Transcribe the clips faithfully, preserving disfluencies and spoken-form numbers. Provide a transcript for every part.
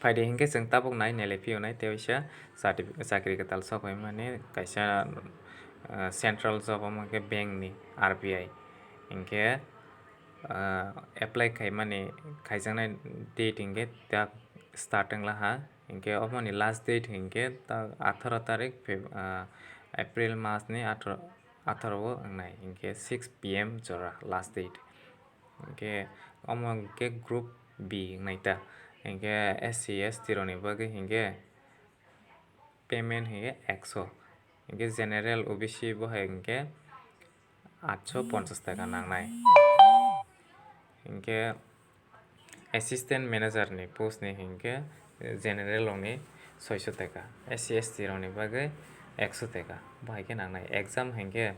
Phaidi hinkhe chwng tabuk nai nele phiyonai tei waisa chati-, chakri kwtal sok phaimani kaisa, ah, central job, omo khe bank ni, R B I. Hinkhe, ah, apply khaimani, khaijaknai date hinkhe ta start wnglaha. Hinkhe oboni last date hinkhe ta atharo tarik Feb-, ah, April mas ni atharo, atharo o wngnai. Hinkhe six P M jora last date. Hinkhe omo hinkhe group B wngnai ta. Hinkhe S C S T rokni bagwi hinkhe payment hinkhe ekso. Hinkhe general, O B C bo hai hinkhe atso ponchas taka nangnai. Hinkhe assistant manager ni post ni hinkhe general rokni soiso taka, S C S T rokni bagwi ekso taka. Bo hai khe nangnai. Exam hinkhe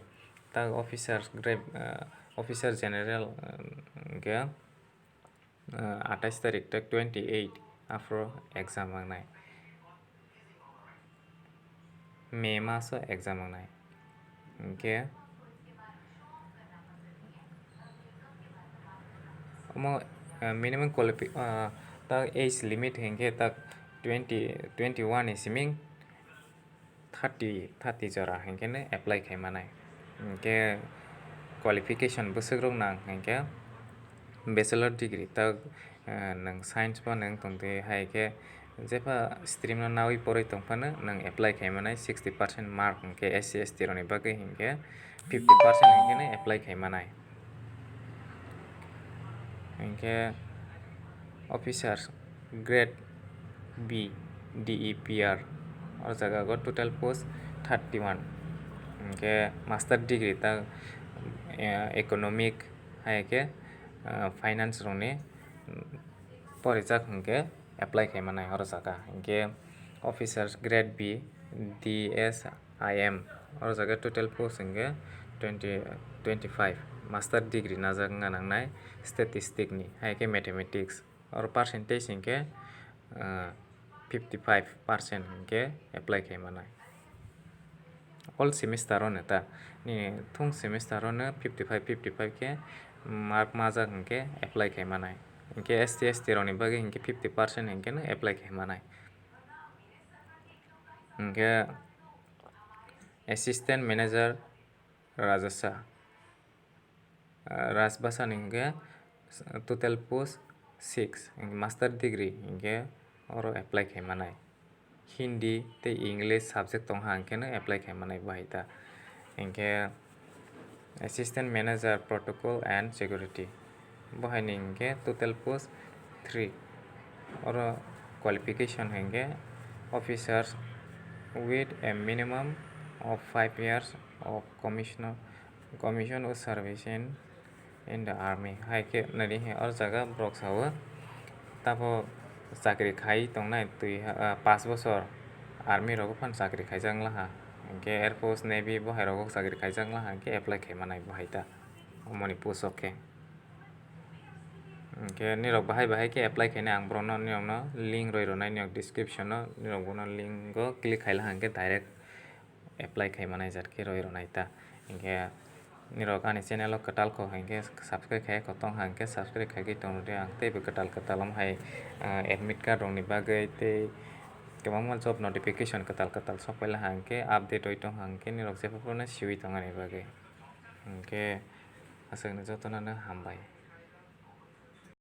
ta officer grade, ah, officer general, ah, hinkhe ah, atais tarik ta twenty eight aphuru exam wngnai. May maso exam wngnai. Hinkhe omo, ah, minimum qualifi-, ah, ta age limit hinkhe ta twenty, twenty one ni siming thirty, thirty jora hinkhe no apply khai manai. Hinkhe qualification bwswk rok nang hinkhe bachelor degree ta, eh, nwng science bo nwng tongtwi hai khe jepha stream no nawi porwi tongphano nwng apply khai manai sixty percent mark hinkhe S C S T rokni bagwi hinkhe fifty percent hinkhe no apply khai manai. Hinkhe officer grade B, D E P R, o jaga go total post thirty one. Hinkhe master degree ta, eh, economic hai khe, eh, finance rokni, mm, porijak hinkhe apply khai manai oro jaga. Hinkhe officer grade B, D S I M, oro jaga total post hinkhe twenty, twenty five, master degree najak wngna nangnai statistic ni, hai khe mathematics, oro percentage hinkhe, ah, fifty five percent hinkhe apply khai manai. All semester o no ta, nini thung semester o no fifty five, fifty five khe mark majak hinkhe apply khai manai. Hinkhe S T, S T rokni bagwi hinkhe fifty percent hinkhe no apply khai manai. Hinkhe assistant manager Rajasa, ah, Rajbhasha ni hinkhe total post six, hinkhe master degree hinkhe oro apply khai manai. Hindi tei English subject tongha hinkhe no apply khai manai bo hai ta. Hinkhe assistant manager protocol and security, bo hai ni hinkhe total post three. Oro qualification hinkhe officers with a minimum of five years of commissioner, commission of service in, in the army. Hai khe nini he or jaga borok sao tabo chakri khai tongnai twi, ah, pash bochor army rogo phano chakri khaijak wnglaha. Hinkhe air force, navy bo hai rogo chakri khaijak wnglaha hinkhe apply khai manai bo hai ta omoni post o khe. Hinkhe nirok bahai bahai khe apply khainai ang borokno nirokno link roi rwnai nirok description o, nirok bono link o click khai laha hinkhe direct apply khai manai jat khe roi rwnai ta. Hinkhe nirok ani channel o kwtal kho hinkhe subscribe khai kho tong ha hinkhe subscribe khai khe tong rwdi ang teibo kwtal kwtal omo hai, ah, admit card rokni bagwi tei kwbangma job notification kwtal kwtal sok pai laha hinkhe update oi tong ha hinkhe nirok jephuru no siui tong ani bagwi. Hinkhe aswkno jotono no hambai.